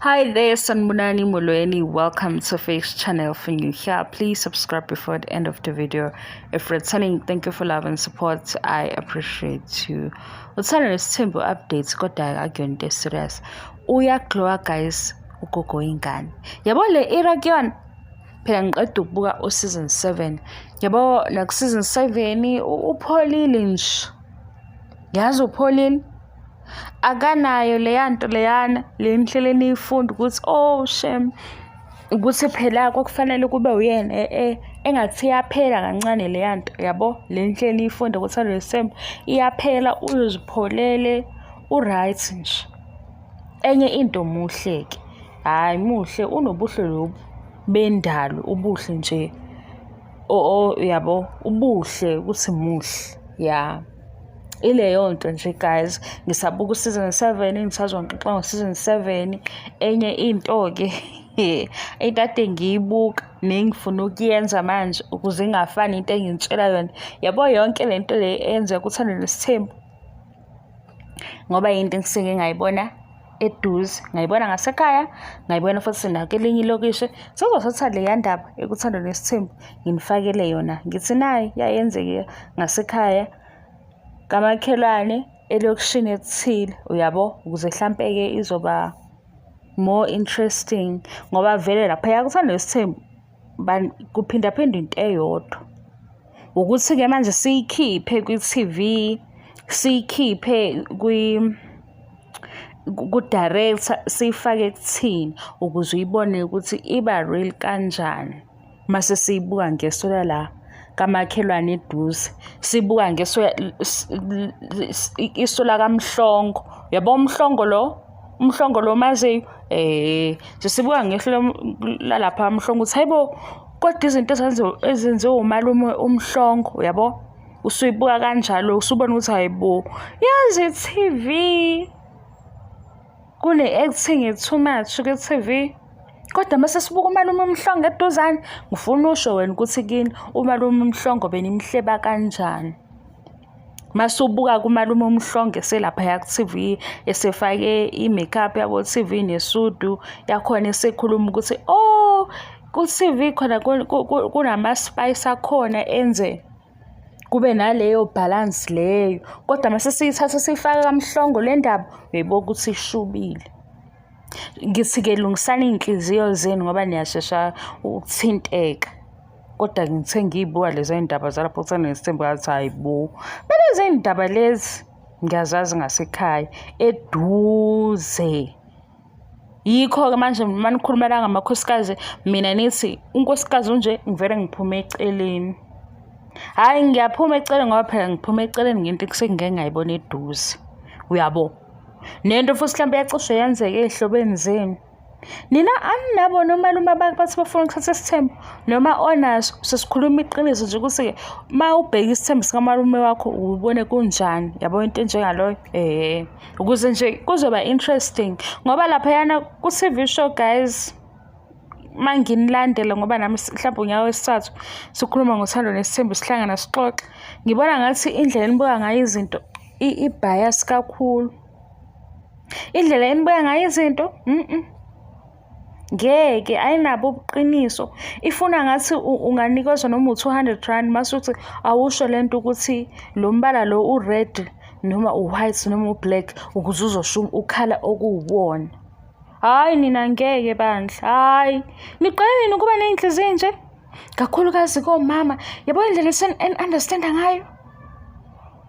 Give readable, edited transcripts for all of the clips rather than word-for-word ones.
Hi there, Sanibonani Molweni. Welcome to Face Channel. For new here, please subscribe before the end of the video. If returning, thank you for love and support. I appreciate you. Uthando Nesithembu updates, kodwa akuyona into serious. Uyaglowa guys, ugogo ingane. Yabo le era kuyona phela, ngiqeda ukubuka u-season 7. Yabo, naku-season 7 upholile nje. Yazi upholile, akanayo leya nto leyana le nihlele niyifunda ukuthi oh shem, ukuthi phela kwakufanele kube uyena, engathi iyaphela kancane leya nto, yabo, le nihlele niyifunda ukuthi Nesithembu iyaphela. Uzipholele, u-right nje. Enye into, muhle-ke, hhayi muhle, unobuhle lobu bendalo, ubuhle nje, yabo, ubuhle ukuthi muhle ya. Ileyo nto nje guys, ngisabuka u-season 7, ngisazongixoxa ngo-season 7. Enye into-ke, into ade ngiyibuka nengifuna ukuyenza manje ukuze ingafani into engitshela yona, yabo, yonke le nto le eyenzeka uThando Nesithembu, ngoba yinto engisuke ngayibona eduze, ngayibona ngasekhaya, ngayibona futhi nakelinye ilokishi. Sezothatha leya ndaba ekuThando Nesithembu nginifakele yona, ngithi nayi yayenzeke ngasekhaya kamakhelwane elokishini ethile, uyabo, ukuze hlampe-ke izoba more interesting, ngoba vele laphaya kuThando Nesithembu kuphindaphindwa into eyodwa. Ukuthi-ke manje siyikhiphe kwi-TV, siyikhiphe ku-director, siyifake kuthina ukuze uyibone ukuthi iba real kanjani. Mase siyibuka ngeso la kamakhelwane eduze, sibuka ngeso, iso lakaMhlongo, uyabo, uMhlongo lo, uMhlongo lo maziyo, sesibuka ngehlo lalapha Mhlongo ukuthi hayibo, kodwa izinto ezenziwe umalume uMhlongo, uyabo, usuyibuka kanjalo, usubona ukuthi hayibo, yazi i-TV kune-acting too much ku-TV. Kodwa mase sibuka umalume uMhlongo eduzane, ngifuna usho wena ukuthi kini umalume uMhlongo benimhleba kanjani. Mase ubuka kumalume uMhlongo eselaphaya ku-TV, esefake i-makeup yabo-TV nesudu yakhona, esekhuluma ukuthi oh, ku-TV khona kunama-spice akhona enze kube naleyo balance leyo. Kodwa mase siyithatha siyifaka kaMhlongo le ndaba, uyayibuka ukuthi ishubile. Ngithi-ke lungisani iy'nhliziyo zenu ngoba niyashesha ukuthinteka. Kodwa ngithe ngiyibuka lezi y'ndaba zalapho Uthando Nesithembu, ngathi hhayi bo, lezi y'ndaba lezi ngiyazazi ngasekhaya eduze. Yikho-ke manje uma nikhuluma la ngamakhosikazi, mina nithi unkosikazi unje, ngivele ngiphume eceleni. Hhayi, ngiyaphuma eceleni ngoba phela ngiphuma eceleni ngento ekusengike ngayibona eduze, uyabo. Nento futhi mhlawumbe yacishe yenzeka ey'hlobeni zenu. Nina aninabo nomalume bathi bafuna ukuthatha isithembu noma onaso? Sesikhuluma iqiniso nje ukuthi-ke uma ubheka isithembu sikamalume wakho ubone kunjani, yabo, into enjengaloyo, ukuze nje kuzoba interesting, ngoba laphayana ku-TV show guys, uma nginilandela, ngoba nami mhlawumbe unyaka wesithathu sikhuluma ngoThando Nesithembu, sihlangana sixoxe, ngibona ngathi indlela enibuka ngayo izinto i-bias kakhulu. Indlela enibuka ngayo izinto, ngeke, ayinabo ubuqiniso. Ifuna ngathi unganikezwa noma u-R200, mase uthi awusho lento ukuthi lo mbala lo u-red noma u-white noma u-black, ukuze uzosho ukhala okuwuwona. Hhayi nina, ngeke bandla, hhayi. Niqale nini ukuba ney'nhliziyo nje? Kakhulukazi komama, yabo, indlela eni-understand-a ngayo.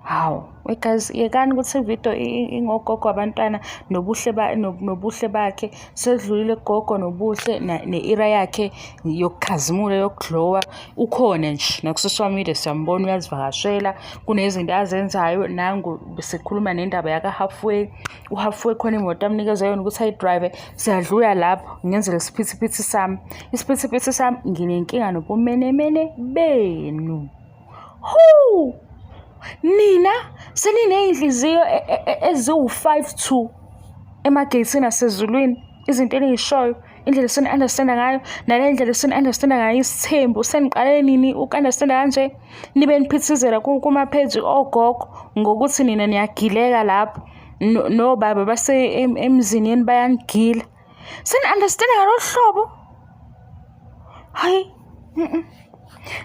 Hawu, guys, yekani ukuthi ividiyo ingogogo abantwana nobuhle nobuhle bakhe. Sedlulile gogo nobuhle ne-era yakhe yokukhazimula, yokuglowa. Ukhona nje naku-social media, siyambona, uyazivakashela, kunezinto azenzayo. Nangu sikhuluma nendaba yaka-halfway, u-halfway khona imoto amnikeza yona ukuthi ayidrayive. Siyadlula lapho, ngenzele isiphithiphithi sami, isiphithiphithi sami. Nginenkinga nobumenemene benu. Hu! Nina seniney'nhliziyo eziwu-5-2 emageyithini asezulwini. Izinto eniy'shoyo, indlela eseni-understand-a ngayo, nale ndlela eseni-understand-a ngayo isithembu, seniqale nini uku-understand-a kanje? Nibe niphithizela kumapheji ogogo ngokuthi nina niyagileka lapho, nobaba base emzini yenu bayanigila. Seni-understand-a ngalolu hlobo? Hayi,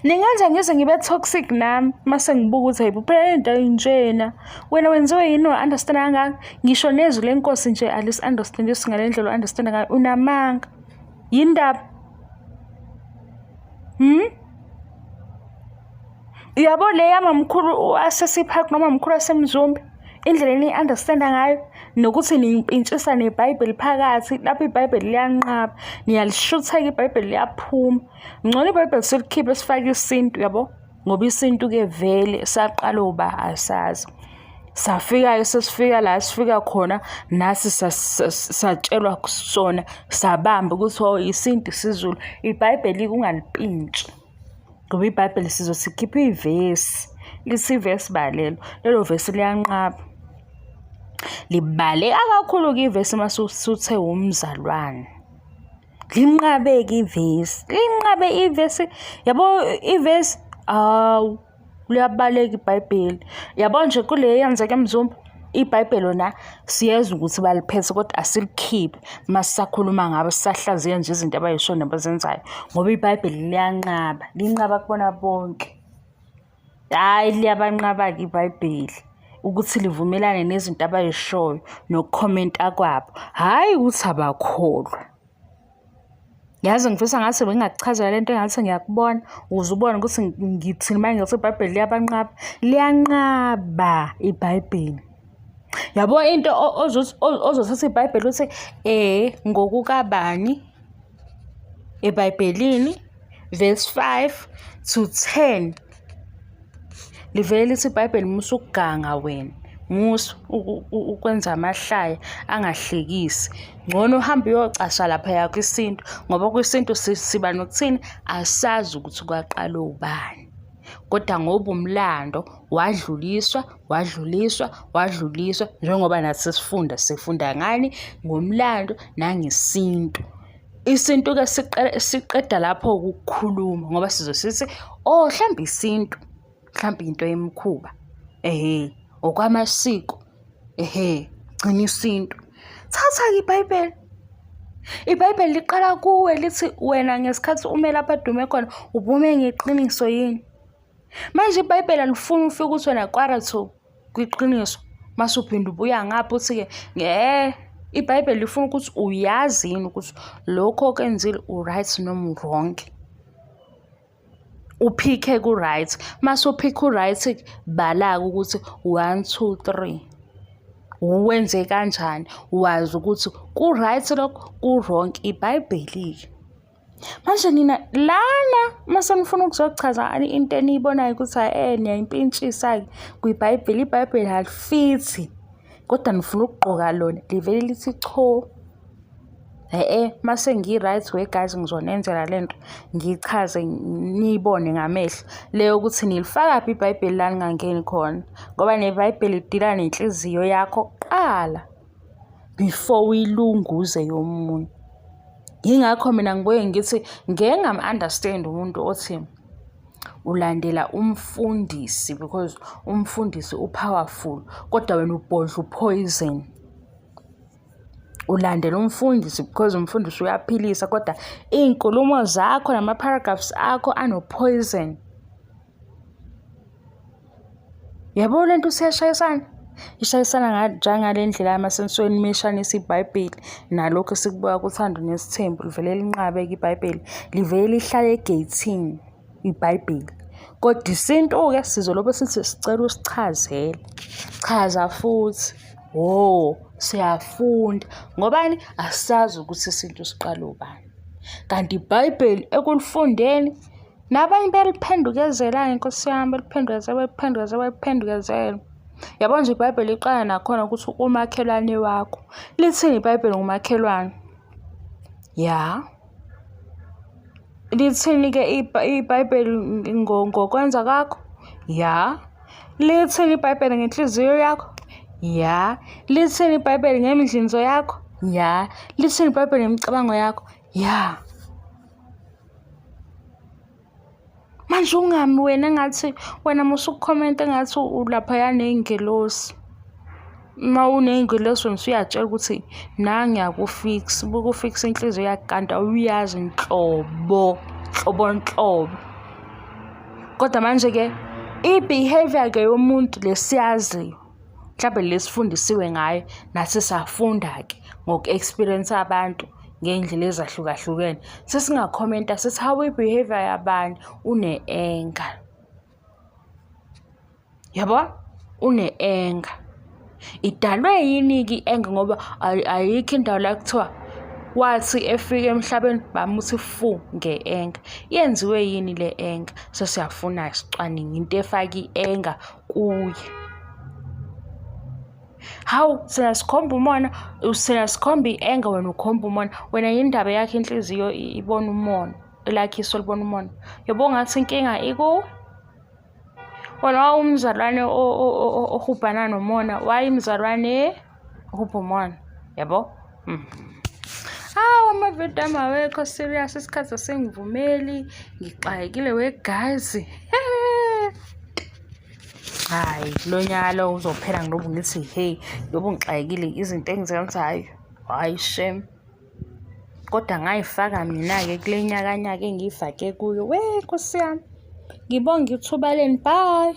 Ningenza ngize ngibe toxic nami mase ngibuka ukuthi hayibo phela lento ayinjena. Wena wenziwe yini wa-understand kangaka? Ngisho nezwi lenkosi nje alisi-understandisi ngale ndlela o-understand ngayo. Unamanga. Yini ndaba? Hmm? Uyabo le yamamkhulu asesiphakhi noma mkhulu asemzumbe indlela eniyi-understanda ngayo nokuthi niyimpintshisa nebhayibheli phakathi lapho ibhayibheli liyanqaba niyalishutheka ibhayibheli liyaphuma ngcono ibhayibheli silikhiphe sifake isintu yabo ngoba isintu-ke vele saqala uba asazi safika-ke sesifika la sifika khona nasi satshelwa sona sabamba ukuthi oh isintu isiZulu ibhayibheli kungalipintshi ngoba iBhayibheli sizothi khipha ivesi lithi ivesi balelo lelo vesi liyanqaba libaleka kakhulu-ke ivesi uma usuthe umzalwane linqabeke ivesi linqabe ivesi yabo ivesi awu liyabaleka ibhayibheli yabo nje kule yenzeka emzumbe ibhayibheli lona siyezwa ukuthi baliphethe kodwa asilikhiphe uma sisakhuluma ngabo sisahlaziya nje izinto abayisho nabazenzayo ngoba ibhayibheli liyanqaba linqaba kubona bonke hhayi liyabanqaba-ke ibhayibheli ukuthi livumelane nezinto abayishoyo nokukhomenta kwabo hhayi ukuthi abakholwa. Yazi ngifisa ngathi bengingakuchazela lento engathi ngiyakubona ukuze ubone ukuthi ngithini uma ngithi ibhayibheli liyabanqaba. Liyanqaba ibhayibheli. Yabo into ozothatha ibhayibheli uthi ngokukabani ebhayibhelini verse 5 to 10. Livele lithi iBhayibheli musa ukuganga wena, musa ukwenza amahlaya angahlekisi. Ngcono uhambe uyocasha laphaya kwisintu ngoba kwisintu siba nokuthini, asazi ukuthi kwaqala ubani. Kodwa ngoba umlando wadluliswa, wadluliswa, wadluliswa njengoba nathi sesifunda, sifunda ngani? Ngomlando nangesintu. Isintu-ke siqeda lapho ukukhuluma ngoba sizobe sithi, oh hlampe isintu, hlampe into yemikhuba, ehhe, okwamasiko, ehhe, gcina isintu. Thatha-ke iBhayibheli. IBhayibheli liqala kuwe lithi wena ngesikhathi ume lapha adume khona ubume ngeqiniso yini? Manje iBhayibheli alifuni ufike uthi wena kwara to kwiqiniso mase uphinde ubuya ngapha uthi-ke ngeke iBhayibheli lifuna ukuthi uyazi yini ukuthi lokho okwenzile u-right noma u-wrong. Uphikhe ku-right, mase uphikhe u-right bala-ke ukuthi one, two, three. Wenze kanjani wazi ukuthi ku-right lokho ku-wrong iBhayibheli-ke. Manje nina lana mase nifuna ukuzochaza into eniyibonayo ukuthi hhayi niyayimpintshisa-ke kwiBhayibheli, iBhayibheli alifithi kodwa nifuna ukugqoka lona livele lithi cho. Hhe-e mase ngi-right we guys ngizonenzela le nto ngiyichaze niyibone ngamehlo le yokuthi nilifakaphi iBhayibheli la ningangeni khona ngoba neBhayibheli lidila nenhliziyo yakho kuqala before uyilunguze yomunye. Yingakho mina ngibuye ngithi ngeke ngam-understand umuntu othi ulandela umfundisi because umfundisi u-powerful kodwa wena ubhodla u-poison. Ulandela umfundisi because umfundisi uyaphilisa kodwa iy'nkulumo zakho nama-paragraphs akho ano-poison. Yabo le nto isiyashayisana, ishayisana njangale ndlela yamasensuke nimishanisa iBhayibheli nalokhu esikubuka kuThando Nesithembu livele linqabe-ke iBhayibheli, livele lihlale egeyithini iBhayibheli. Kodwa isintu-ke sizolobe sithi sicela usichazele, chaza futhi. Wo, siyafunda ngobani? Asazi ukuthi isintu siqale ubani. Kanti iBhayibheli ekulifundeni Nabanye beliphendukezela-ke Nkosi yami, beliphendukezela, beliphendukezela, beliphendukezela. Yabo nje iBhayibheli liqala nakhona ukuthi umakhelwane wakho. Lithini iBhayibheli ngomakhelwane? Ya. Lithini-ke iBhayibheli ngokwenza kwakho? Ya. Lithini iBhayibheli ngenhliziyo yakho? Ya. Lithini iBhayibheli ngemidlinzo yakho? Ya. Lithini iBhayibheli ngemicabango yakho? Ya. Manje ungami wena engathi wena musa ukukhomenta engathi ulaphaya ney'ngelosi. Uma uney'ngelosi wena usuyatshela ukuthi nangiyakufikisa, bukufikisa inhliziyo yakhe kanti awuyazi nhlobo, nhlobo nhlobo. Kodwa manje-ke i-behaviour-ke yomuntu le siyaziyo, mhlawumbe le sifundisiwe ngayo nathi safunda-ke ngoku-experience abantu ngey'ndlela ezahlukahlukene. Sesingakhomenta sithi hawu i-behaviour yabani une-anger. Yabo? Une-anger. Idalwe yini-ke i-anger ngoba ayikho indawo la kuthiwa wathi efika emhlabeni bamuthi fu nge-anger. Yenziwe yini le anger? Sesiyafuna sicwaninga into efaka i-anger kuye. Hawu thina sikhomba umona, thina sikhomba i-anger wena ukhomba umona. Wena yini indaba yakho inhliziyo ibona umona, elakho iso libona umona. Yabo ngathi inkinga ikuwe. Wena wawumzalwane ohubhana nomona, wayimzalwane ohubha umona, yabo? Mm. Hawu amavidiyo ami awekho serious, isikhathi asingivumeli, ngixakekile we guys. Hhayi, lo nyaka lo uzophela ngilobu ngithi hey, ngiyobe ngixakekile izinto engizenzayo. Hhayi shame. Kodwa ngayifaka mina-ke kule nyakanyaka engiyifake kuyo. We Nkosi yami. Ngibonge ithuba lenu. Bye.